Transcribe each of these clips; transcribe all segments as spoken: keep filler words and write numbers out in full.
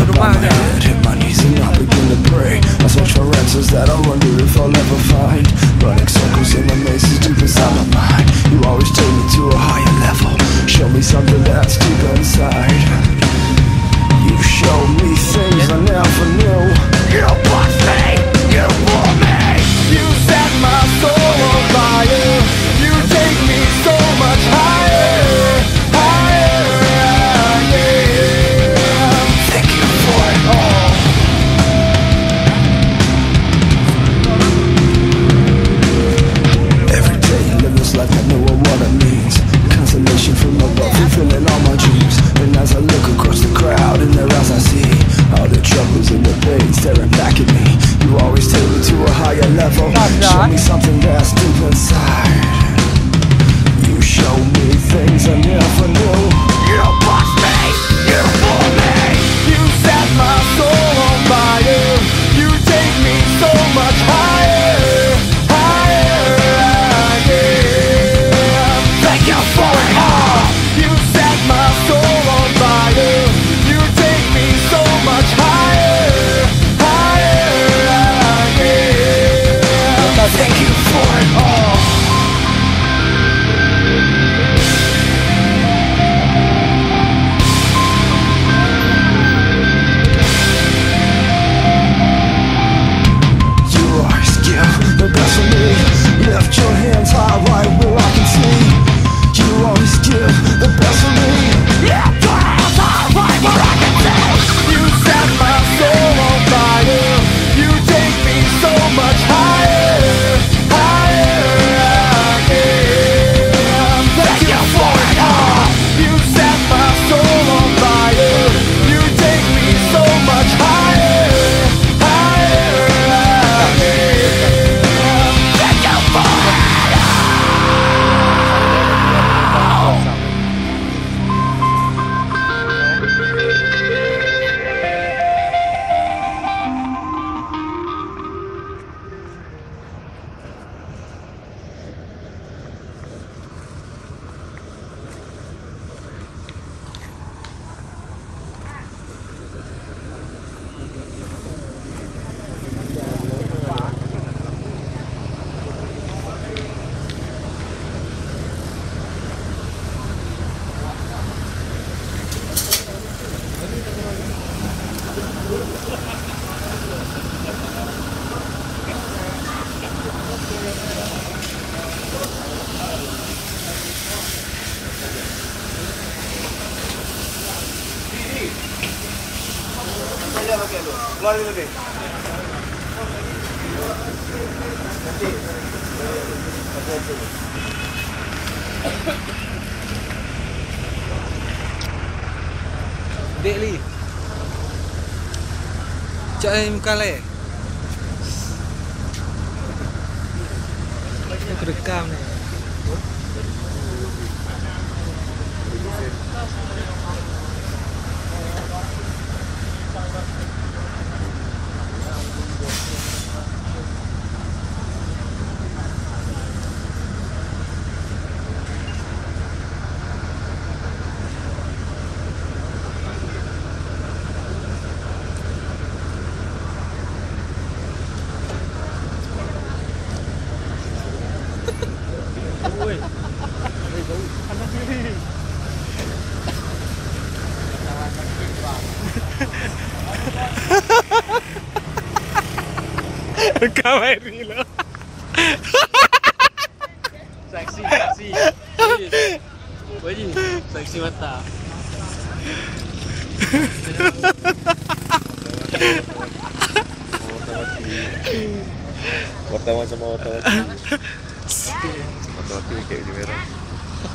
Rumah dia. Hit my knees and I begin to pray. I search for answers that I wonder if I'll ever find. Running circles in the maze is deep inside my mind. You always take me to a higher level. Show me something that's deep inside. You show me things I never knew. You push me, you pull me. You set my soul on fire. You take me so much higher. Higher, yeah. Thank you for it all. Every day, live this life, I know what it means. Consolation from above, fulfilling all my dreams. And as I look across the crowd, in their eyes I see all the troubles and the pain staring back at me. You always take me to a higher level. Show me something that's deep inside. You show me things I never knew. You push me, you pull me. You set my soul on fire. You take me so much higher, higher, yeah. Thank you for it all. You set my soul on fire. You take me so much higher, higher, yeah. Thank you for it all. You always give the best of me. Lift your hands high right where I can see. You always give the best of me. Lift your hands high right where I can see. You set my soul on fire. You take me so much higher. Higher again. Thank you for it all. You set my soul on fire. You take me so much higher. Higher again. Thank you for it all. Dek Li. Cak ai muka lé. Kerekam ni. Kamera lo. Saksi, saksi. Wajib, saksi mata. Wartawan sama wartawan. Wartawan pakai baju merah.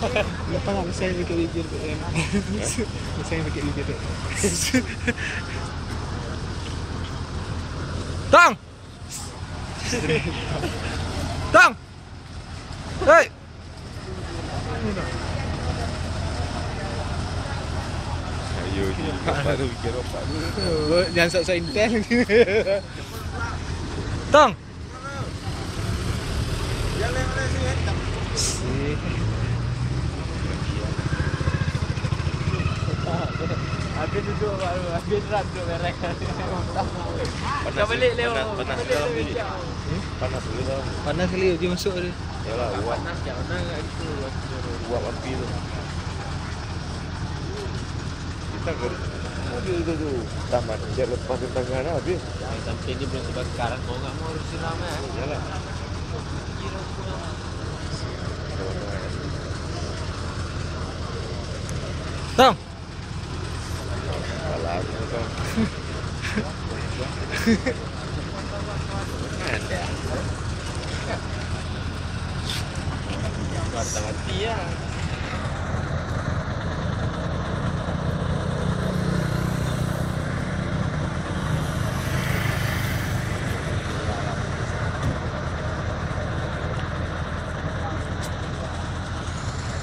Kenapa nggak bisa yang pakai baju R P M? Hah? Bisa yang pakai baju R P M. Tang! Tang! Hei! Ayo, ni baru bikin ropak dulu. Oh, jangan sok-sok intel. Tang! Dia duduk baru, habis rap duduk mereng. Panas, panas, panas dalam bilik. Panas dulu dalam. Panas kali, dia masuk dia. Yalah, uap. Panas kat mana kat situ, uap tu. Uap api tu. Kita ke mobil tu, tu. Dah macet lepas tangan dah habis. Yang sampai ni belum terbakar, mau nggak mau harus siram, eh. Yalah. Tong. Salah tu. Ada. Mata mati ya.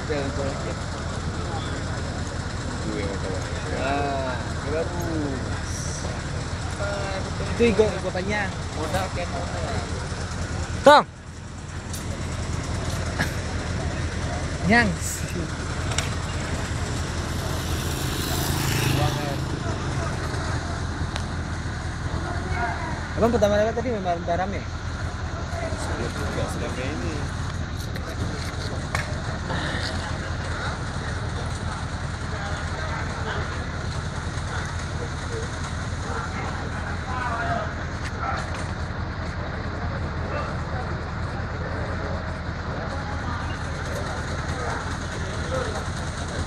Ada yang kau lagi. Ah, dia baru. Itu ikut, ikut panjang. Modal kan modal. Tong. Nyang. Abang pertama lewat tadi memang dah ramai. Sebelum juga sudah ramai ni.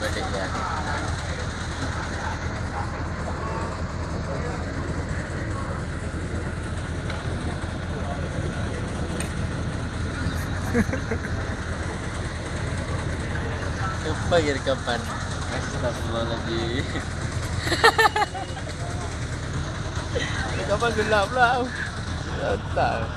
Balik ya. Lupa ya rekaman. Astagfirullahaladzim. Rekaman gelap lah. Tak.